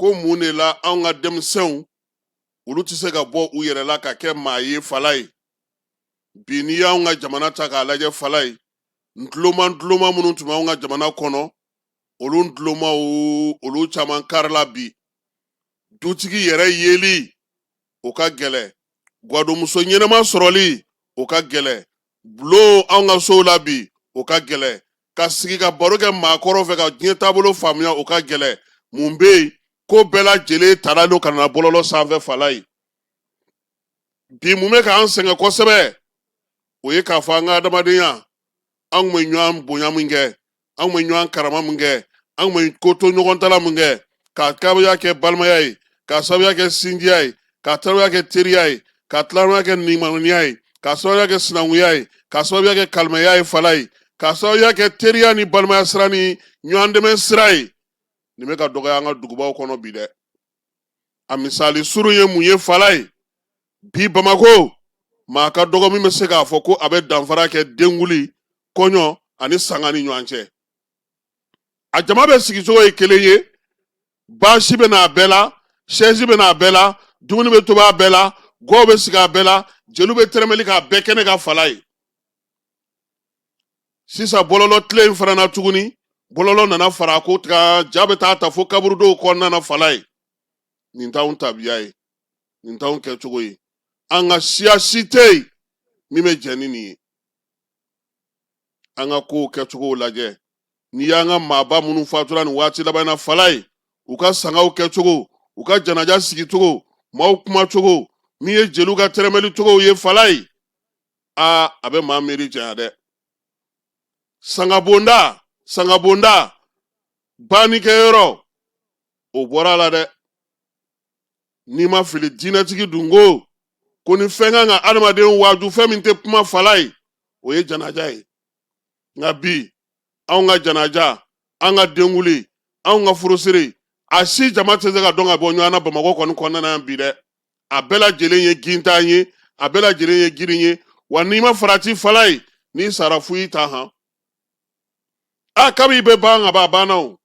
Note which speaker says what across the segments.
Speaker 1: Ko mun de la anw ka denmisɛnw, olu tɛ se ka bɔ u yɛrɛ la ka kɛ maa ye Falaye? Bi, n'i y'anw ka jamana ta k'a lajɛ Falaye, ntuloma ntuloma minnu tun bɛ anw ka jamana kɔnɔ, olu ntulomaw, olu caman karila. Bi, dutigi yɛrɛ yeli, o ka gɛlɛn. Gwadonmuso ɲɛnama sɔrɔli, o ka gɛlɛn. Bulon anw ka sow la bi, o ka gɛlɛn. Ka sigi ka baro kɛ maakɔrɔ fɛ ka diɲɛ taabolo faamuya, o ka gɛlɛn. Mun bɛ yen? Ko bɛɛ lajɛlen tara don ka na bɔlɔlɔ sanfɛ Falaye. Bi, mun bɛ k'an sɛgɛn kosɛbɛ, o ye k'a fɔ an ka adamadenya, an tun bɛ ɲɔgɔn bonya min kɛ, an tun bɛ ɲɔgɔn karama min kɛ, an tun bɛ ko to ɲɔgɔn ta la min kɛ, k'a sababuya kɛ balimaya ye, k'a sababuya kɛ sinjiya ye, k'a sababuya kɛ teriya ye, k'a sababuya kɛ nimaniya ye, k'a sababuya kɛ sinankunya ye, k'a sababuya kɛ kalimaya ye Falaye, k'a sababuya kɛ teriya ni balimaya sira ni ɲɔgɔn dɛmɛ sira ye, nin bɛ ka dɔgɔya an ka dugubaw kɔnɔ bi dɛ. A misali surun ye mun ye Falaye? Bi Bamako, maa ka dɔgɔ min bɛ se k'a fɔ ko a bɛ danfara kɛ denkuli, kɔɲɔ ani sanga ni ɲɔgɔn cɛ. A jama bɛ sigicogo ye kelen ye, baasi bɛ n'a bɛɛ la, sɛzi bɛ n'a bɛɛ la, dumuni bɛ tobi a bɛɛ la, gɔw bɛ sigi a bɛɛ la, jeliw bɛ tɛrɛmɛli k'a bɛɛ kɛnɛ kan Falaye. Sisan bɔlɔlɔ tile in fana na tuguni, bɔlɔlɔ nana fara a ko kan, ja bɛ taa ta fo kaburudow kɔnɔna na Falaye. Nin t'anw tabiya ye, nin t'anw kɛcogo ye. An ka siya si tɛ yen min bɛ jɛn ni nin ye. An ka kow kɛcogow lajɛ. N'i y'an ka maaba minnu fatura nin waati laban in na Falaye, u ka sangaw kɛcogo, u ka janaja sigicogo, maaw kumacogo, min ye jeliw ka tɛrɛmɛli cogow ye Falaye, aa, a bɛ maa miiri janya dɛ. Sangabonda, sangabonda bannikɛyɔrɔ, o bɔra a la dɛ. N'i ma fili, diinɛtigi dun ko ko ni fɛn kan ka adamaden waaju, fɛn min tɛ kuma Falaye, o ye janaja ye. Nka bi, anw ka janaja, an ka denkuli, anw ka furusiri, a si jama tɛ se ka dɔn ka bɔ ɲɔgɔn na Bamakɔ kɔni kɔnɔna na yan bi dɛ. A bɛɛ lajɛlen ye gintan ye, a bɛɛ lajɛlen ye girin ye. Wa n'i ma farati Falaye, n'i sara fu y'i ta han. A kabi i bɛ ban ka ban, a banna o,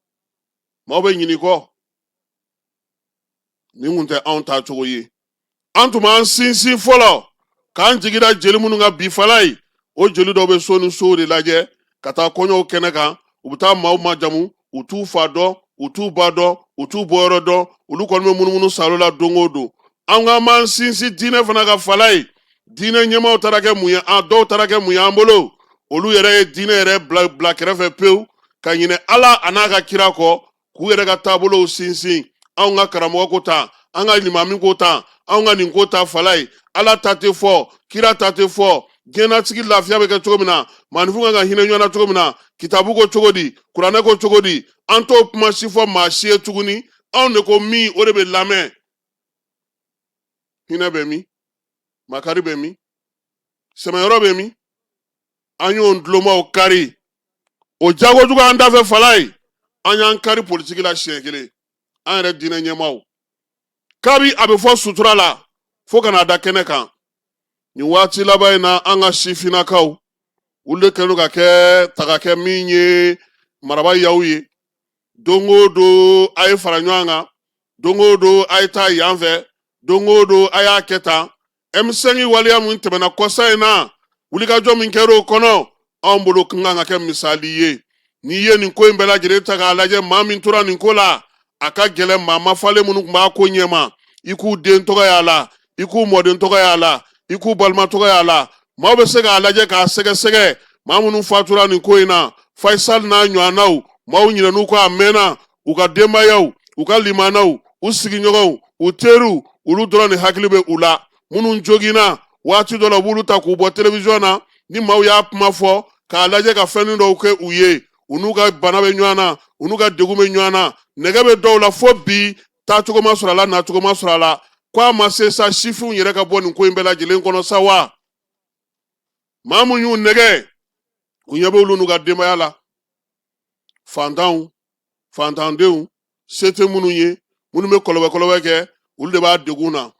Speaker 1: maaw bɛ ɲin'i kɔ. Nin kun tɛ anw ta cogo ye. An tun b'an sinsin fɔlɔ k'an jigi da jeli minnu kan, bi Falaye, o jeli dɔw bɛ so ni sow de lajɛ ka taa kɔɲɔw kɛnɛ kan. U bɛ taa maaw majamu, u t'u fa dɔn, u t'u ba dɔn, u t'u bɔyɔrɔ dɔn, olu kɔni bɛ munumunu salo la don o don. An k'an b'an sinsin diinɛ fana kan Falaye. Diinɛ ɲɛmaaw taara kɛ mun ye? An dɔw taara kɛ mun ye an bolo? Olu yɛrɛ ye diinɛ yɛrɛ bila bila kɛrɛfɛ pewu, ka ɲinɛ Ala a n'a ka kira kɔ, k'u yɛrɛ ka taabolow sinsin. Anw ka karamɔgɔ ko tan, an ka limami ko tan, anw ka nin ko ta Falaye. Ala ta tɛ fɔ, kira ta tɛ fɔ. Diɲɛnatigɛ lafiya bɛ kɛ cogo min na, maaninfin kan ka hinɛ ɲɔgɔn na cogo min na, kitabu ko cogo di, kuranɛ ko cogo di, an t'o kuma si fɔ maa si ye tuguni. Anw de ko min, o de bɛ lamɛn. Hinɛ bɛ min? Makari bɛ min? Sɛmɛyɔrɔ bɛ min? An y'o dulomaw kari o jagojugu an dafɛ Falaye. An y'an kari politiki la siɲɛ kelen, an yɛrɛ diinɛ ɲɛmaaw, kabi a bɛ fɔ sutura la fo ka n'a da kɛnɛ kan. Nin waati laban in na, an ka sifinnakaw, olu de kɛlen don ka kɛ ta ka kɛ min ye maraba yaw ye. Don o don, a ye fara ɲɔgɔn kan, don o don, a ye taa yan fɛ, don o don, a y'a kɛ tan. M5 waleya min tɛmɛna kɔsa in na, wulikajɔ min kɛra o kɔnɔ, anw bolo kan ka kɛ misali ye. N'i ye nin ko in bɛɛ lajɛlen ta k'a lajɛ, maa min tora nin ko la, a ka gɛlɛn. Maa mafalen minnu tun b'a ko ɲɛma, i k'u den tɔgɔ y'a la, i k'u mɔden tɔgɔ y'a la, i k'u balima tɔgɔ y'a la. Maaw bɛ se k'a lajɛ k'a sɛgɛsɛgɛ, maa minnu fatura nin ko in na, Faisal n'a ɲɔgɔnnaw, maaw ɲinɛn'u kɔ a mɛnna. U ka denbayaw, u ka limanaw, u sigiɲɔgɔnw, u teriw, olu dɔrɔn de hakili bɛ u la. Minnu joginna waati dɔ la, u b'olu ta k'u bɔ telewisɔn na ni maaw y'a kuma fɔ k'a lajɛ ka fɛnnin dɔw kɛ u ye. U n'u ka bana bɛ ɲɔgɔn na, u n'u ka degun bɛ ɲɔgɔn na, nɛgɛ bɛ dɔw la fo bi, taacogo ma sɔrɔ a la, nacogo ma sɔrɔ a la. Ko a ma se sa, sifinw yɛrɛ ka bɔ nin ko in bɛɛ lajɛlen kɔnɔ sa wa? Maa mun y'u nɛgɛ, u ɲɛ bɛ olu n'u ka denbaya la. Fantanw, fantandenw, se tɛ minnu ye, minnu bɛ kɔlɔbɛ kɔlɔbɛ kɛ, olu de b'a degun na.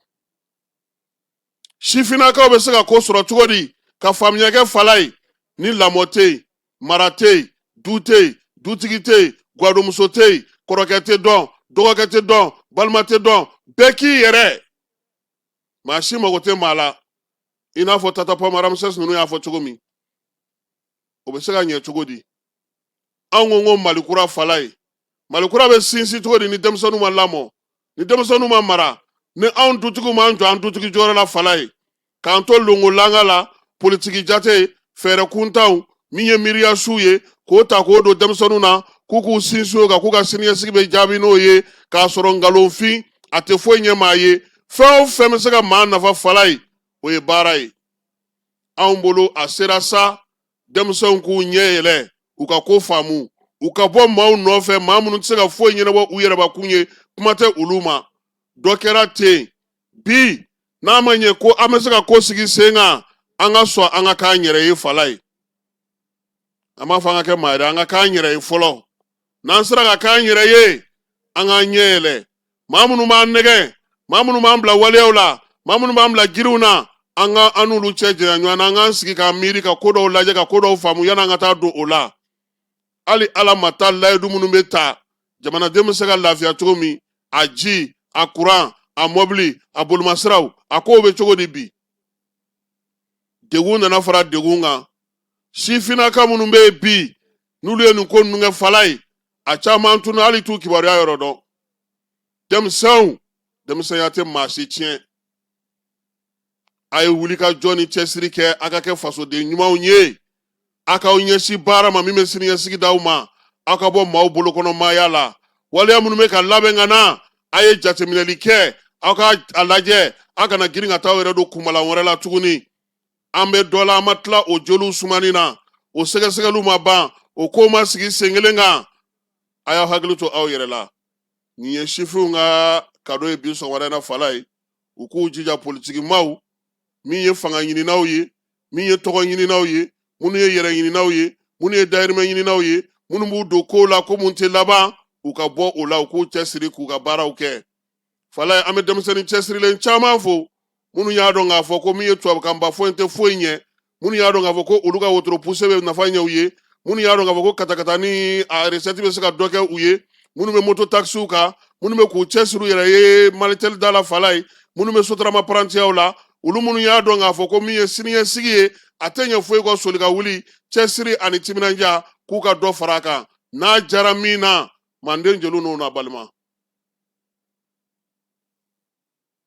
Speaker 1: Sifinnakaw bɛ se ka ko sɔrɔ cogo di ka faamuya kɛ Falaye, ni lamɔ tɛ yen, mara tɛ yen, du tɛ yen, dutigi tɛ yen, gwadonmuso tɛ yen, kɔrɔkɛ tɛ dɔn, dɔgɔkɛ tɛ dɔn, Balima tɛ dɔn, bɛɛ k'i yɛrɛ. Maa si mago tɛ maa la. I n'a fɔ Tata Pɔm Ramsès ninnu y'a fɔ cogo min, o bɛ se ka ɲɛ cogo di? Anw ko ko Mali kura fala ye. Mali kura bɛ sinsin cogo di ni denmisɛnninw ma lamɔ, ni denmisɛnninw ma mara, ni anw dutigiw m'an jɔ an dutigi jɔyɔrɔ la fala ye, k'an to longolanga la, politiki jate, fɛɛrɛ kuntanw, min ye miiriya suw ye, k'o ta k'o don denmisɛnninw na, k'u k'u sinsin o kan, k'u ka siniɲɛsigi bɛ jaabi n'o ye, k'a sɔrɔ nkalonfin, a tɛ foyi ɲɛ maa ye. Fɛn o fɛn bɛ se ka maa nafa fala ye, o ye baara ye. Anw bolo, a sera sa denmisɛnw k'u ɲɛ yɛlɛ, u ka ko faamu, u ka bɔ maaw nɔfɛ, maa minnu tɛ se ka foyi ɲɛnabɔ u yɛrɛbakun ye, kuma tɛ olu ma. Dɔ kɛra ten bi, n'a ma ɲɛ ko an bɛ se ka ko sigi sen kan, an ka sɔn an ka k'an yɛrɛ ye fala ye. An b'a fɔ an ka kɛ maa yɛrɛ, an ka k'an yɛrɛ ye fɔlɔ. N'an sera ka k'an yɛrɛ ye, an k'an ɲɛ yɛlɛ. Maa minnu b'an nɛgɛn, maa minnu b'an bila waleyaw la, maa minnu b'an bila jiriw na, an ka an n'olu cɛ janya ɲɔgɔn na. An k'an sigi k'an miiri, ka ko dɔw lajɛ, ka ko dɔw faamu yan'an ka taa don o la. Hali ala ma taa layidu minnu bɛ ta, jamanaden bɛ se ka lafiya cogo min, a ji, a kuran, a mɔbili, a bolimasiraw, a kow bɛ cogo di bi? Degun nana fara degun kan. Sifinnaka minnu bɛ yen bi, n'olu ye nin ko ninnu kɛ fala ye, a caman tunu, hali t'u kibaruya yɔrɔ dɔn. Denmisɛnw, denmisɛnya tɛ maa si tiɲɛ. A ye wuli ka jɔ ni cɛsiri kɛ, a ka kɛ fasoden ɲumanw ye, a k'aw ɲɛsin baara ma min bɛ siniɲɛsigi d'aw ma, aw ka bɔ maaw bolokɔnɔ maaya la. Waleya minnu bɛ ka labɛn ka na, a ye jateminɛli kɛ, aw ka a lajɛ, aw kana girin ka taa aw yɛrɛ don kunbalan wɛrɛ la tuguni. An bɛ dɔ la, an ma tila o joliw sumani na, o sɛgɛsɛgɛliw ma ban, o kow ma sigi sen kelen kan. A y'aw hakili to aw yɛrɛ la. Nin ye sifinw ka kado ye bi sɔgɔmada in na fala ye. U k'u jija, politikimaw, min ye fanga ɲininaw ye, min ye tɔgɔ ɲininaw ye, minnu ye yɛrɛ ɲininaw ye, minnu ye dayirimɛ ɲininaw ye, minnu b'u don kow la ko mun tɛ laban, u ka bɔ o la, u k'u cɛsiri k'u ka baaraw kɛ fala ye. An bɛ denmisɛnnin cɛsirilen caman fo, minnu y'a dɔn k'a fɔ ko min ye tubabukanba fɔ in tɛ foyi ɲɛ, minnu y'a dɔn k'a fɔ ko olu ka wotoro puse bɛ nafa ɲɛ u ye, minnu y'a dɔn k'a fɔ ko katakata ni a recette bɛ se ka dɔ kɛ u ye, minnu bɛ moto taxisiw kan, minnu bɛ k'u cɛsiri u yɛrɛ ye Malitel da la fala ye, minnu bɛ Sotrama parantiyaw la, olu minnu y'a dɔn k'a fɔ ko min ye siniɲɛsigi ye, a tɛ ɲɛ foyi kɔ soli ka wuli, cɛsiri ani timinandiya, k'u ka dɔ fara a kan. N'a jara min na, manden jeliw n'o na balima.